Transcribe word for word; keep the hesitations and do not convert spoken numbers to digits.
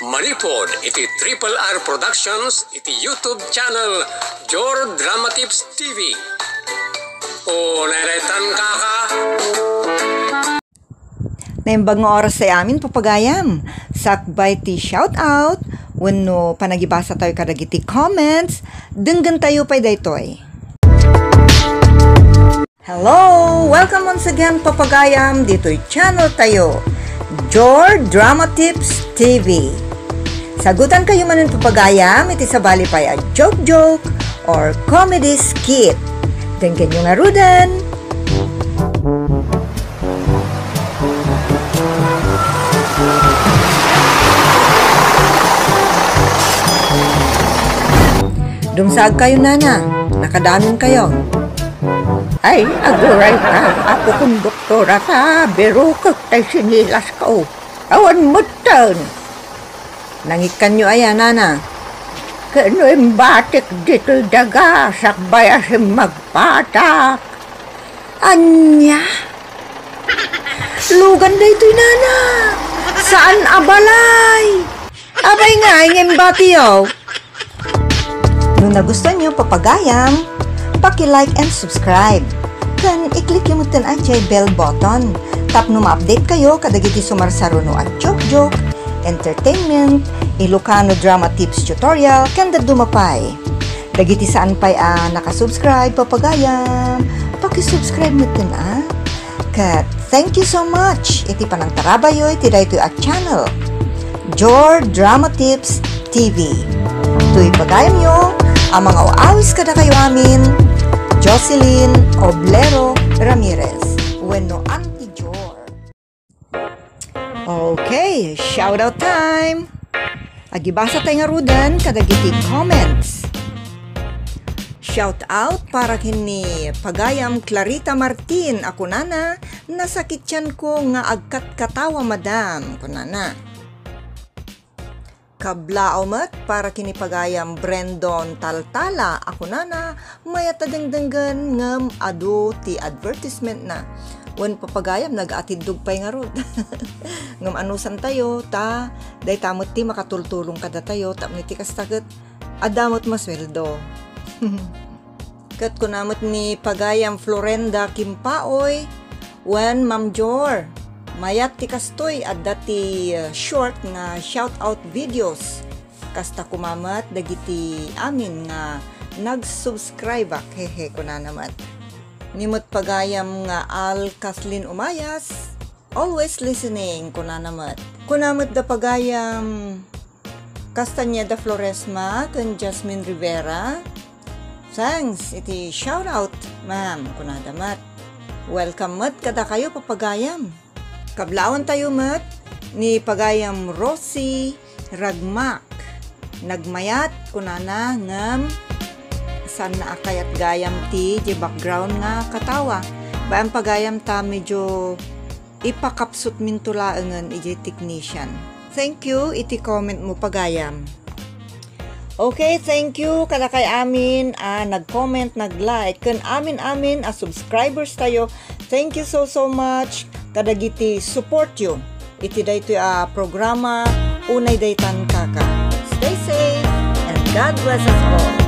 Manipud iti Triple R Productions iti YouTube channel, Jor Drama Tips T V. O, nairetan kaka. Naimbag nga oras tayo amin, papagayam. Sakbay ti shout out, wenno panagibasa tayo kadagiti comments, denggen tayo pay daytoy. Hello! Welcome once again, papagayam, ditoy channel tayo, Jor Drama Tips T V. Sagutan kayo manen, papagayam, iti sabali pay a joke-joke or comedy skit. Denggenyo ngaruden! Dumsaag kayo, nana. Nakadanon kayo. Ay, aguray ka, apo konduktora, ta birukek tay sinilas ko. Awan metten. Nangikkanyo aya, nana? Ken no imbatik ditoy daga, sakbay a simmagpatak. Ania? Lugan daytoy, nana. Saan a balay? Apay nga, ngem batiyo? No nagustuhan niyo, papagayam, paki-like and subscribe. Ken i-click yo metten a jay bell button tapno ma-update kayo kadagiti sumarsaruno a joke-joke, entertainment, Ilocano drama tips tutorial, ken dadduma pay. Dagiti saan pay a nakasubscribe, papagayam, paki-subscribe metten a. Ket thank you so much iti panangtarabayo iti daytoy a channel, Jor Drama Tips T V. Toy pagayamyo a mangaw-awis kadakayo amin, Jocelyn Oblero Ramirez, wenno Auntie Jor. Okay, shout out time! Agibasa tay ngaruden kadagiti comments. Shout out para ken ni pagayam Clarita Martin a kunana, "Nasakitianko nga agkatkatawa, madam," kunana. Kablaaw met para ken ni pagayam Brendon Taltala a kunana, "Mayat a dengdenggen ngem adu ti advertisementna." Wen, papagayam, nagaatiddog pay ngarud. Ngem anusantayo, ta dayta met ti makatultulong kadatayo, tapno iti kasta ket adda met masueldo. Ket kuna met ni pagayam Florenda Kimpaoy, wen, Ma'am Jor, mayat ti kastoy, adda ti, uh, short nga shout out videos. Kasta koma met dagiti amin nga nag-subscribe-ak, hehe, kunana met. Ni met pagayam nga Al Kathleen Umayas, "Always listening," kunana met. Kuna met da pagayam Castañeda Floresma ken Jasmine Rivera, "Thanks iti shout out, ma'am," kunada met. Welcome met kadakayo, papagayam. Kablaawantayo met ni pagayam Rosie Ragmak. "Nagmayat," kunana, ngem saanna a kayat gayam ti, ti background nga katawa. Bay-am pagayam ta medyo ipakapsutminto laengen idiay technician. Thank you iti comment mo, pagayam. Okay, thank you kadakay amin a nag-comment, nag-like, ken amin-amin a subscribers tayo. Thank you so, so much kadagiti support yo iti daytoy a programa, Unay Daytan Kaka. Stay safe and God bless us all.